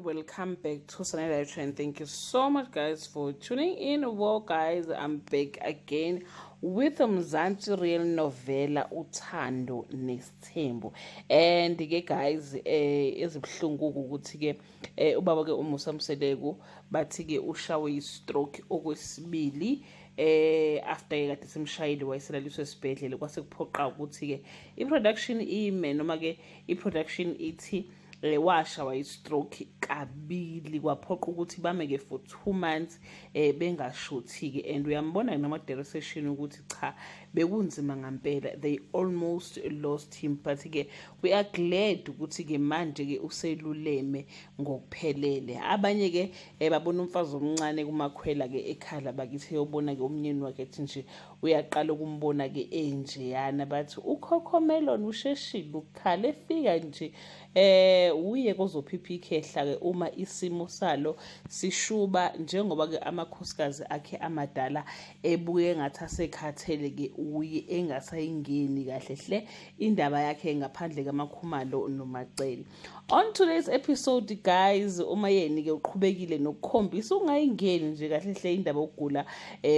Everyone, welcome back to Sunny Live Trend. Thank you so much, guys, for tuning in. Well, guys, I'm back again with Mzansi Real Novela Uthando Nesithembu. And ke guys, ezibuhlungu ukuthi ke ubaba ke uMusa Mseleku bathi ke ushawe i-stroke okwesibili after ke kade simshayile, wayeselaliswe esibhedlela, kwase kuphoqa ukuthi ke i-production ime, noma ke i-production ithi washawa i-stroke kabili, kwaphoqa ukuthi bame ke for 2 months bengashuthi ke. And uyambona nama session ukuthi cha, bekunzima ngampela. They almost lost him, but ke we are glad ukuthi ke manje ke useluleme ngokuphelele. Abanye ke babona umfazi omncane kumakhwela ke ekhala bakithi, eyobona ke umnyeni wakhe, ethi nje uyaqala ukumbona ke enjeyana, bathi uCocomelon usheshile ukukhala efika nje. Uye kozophipha ikhehla ke uma isimo salo sishuba, njengoba ke amakhosikazi akhe amadala ebuye ngathi asekhathele ke, uye engasayingeni kahle hle indaba yakhe ngaphandle kaMakhumalo noMacele. On today's episode, guys, uma yeni ke uqhubekile nokukhombisa ungayingeni nje kahle hle indaba yokugula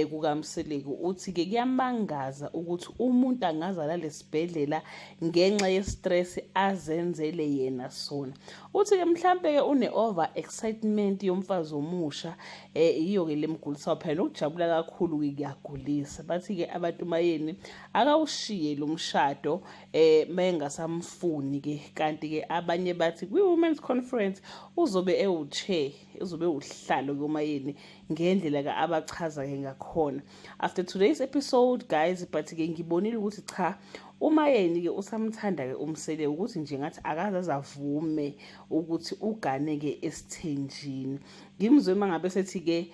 kukaMseleku. Uthi ke kuyamangaza ukuthi umuntu angazala lesibhedlela ngenxa ye-stress azenzele yena sona. Uthi ke mhlambe ke une over excitement yomfazi omusha, iyo ke lemgulisa. Phela ukujabula kakhulu kuyagulisa. Bathi ke abantu mayeni akawushiye lo mshado mayengasamfuni ke. Kanti ke abanye bathi kwi women's conference uzobe ewu-chair, uzobe uhlalo kumayeni ngendlela ke abachaza ke ngakhona after today's episode, guys. But ke ngibonile ukuthi cha, uMayeni ke usamthanda ke uMseleku, ukuthi nje ngathi akaze avume ukuthi ugane ke esithenjini. Ngimzwe uma ngabe sethi ke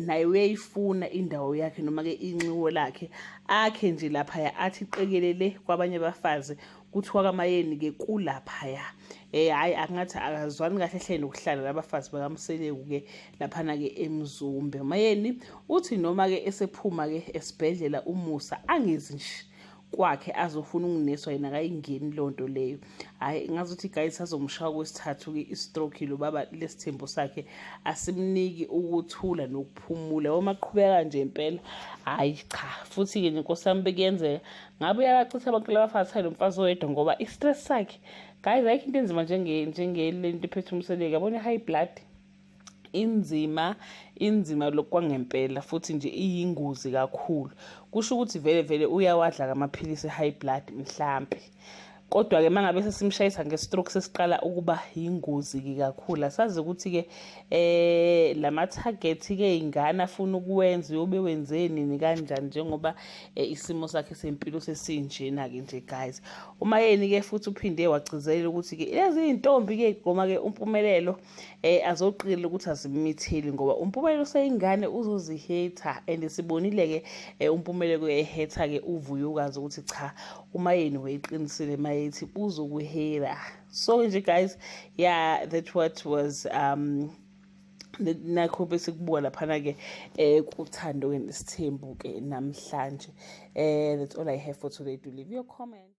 naye uyayifuna indawo yakhe, noma ke inxiwo lakhe akhe nje laphaya, athi qekelele kwabanye abafazi kuthiwa kaMayeni ke kulaphaya. Hayi, akungathi akazwani kahle hle nokuhlala labafazi bakaMseleku ke laphana ke eMzumbe. Mayeni uthi noma ke esephuma ke esibhedlela uMusa, angezi nje kwakhe azofuna ukungineswa, yena akayingeni leyo nto leyo. Hhayi, ngazuthi guys, azomshaya kwesithathu-ke i-stroke lo baba. Lesithembu sakhe asimniki ukuthula nokuphumula uma qhubeka nje impela. Hhayi cha, futhi-ke nkosi yami, bekuyenzeka ngabe uyabachitha abantu labafazi lo mfazi oyedwa, ngoba i-stress sakhe, guys, ayikho into enzima njengelento ephethe uMseleku. Yabona i-high blood inzima, inzima lokhu kwangempela, futhi nje iyingozi kakhulu. Kusho ukuthi vele vele uyawadla kamaphilisi e-high blood mhlampe, kodwa-ke uma ngabe sesimshayisa nge-stroke sesiqala ukuba yingozi-ke kakhulu. Asazi ukuthi-ke lama-target-ke ingane afuna ukuwenza uyobe wenze nini, kanjani, njengoba isimo sakhe sempilo sesinjena-ke nje, guys. Uma yeni-ke futhi uphinde wagcizelela ukuthi-ke lezi iy'ntombi-ke goma-ke uMpumelelo azoqikelela ukuthi azimitheli, ngoba uMpumelelo useyingane, uzozihetha. And sibonile-ke uMpumelelo ehetha-ke uVuyokazi, ukuthi cha, uMayeni wayeqinisile mayethi uzokuhera. So nje guys, yeah, that what was nakho bese kubuka laphana-ke kuThando-ke Nesithembu-ke namhlanje. That's all I have for today. Do leave your comment.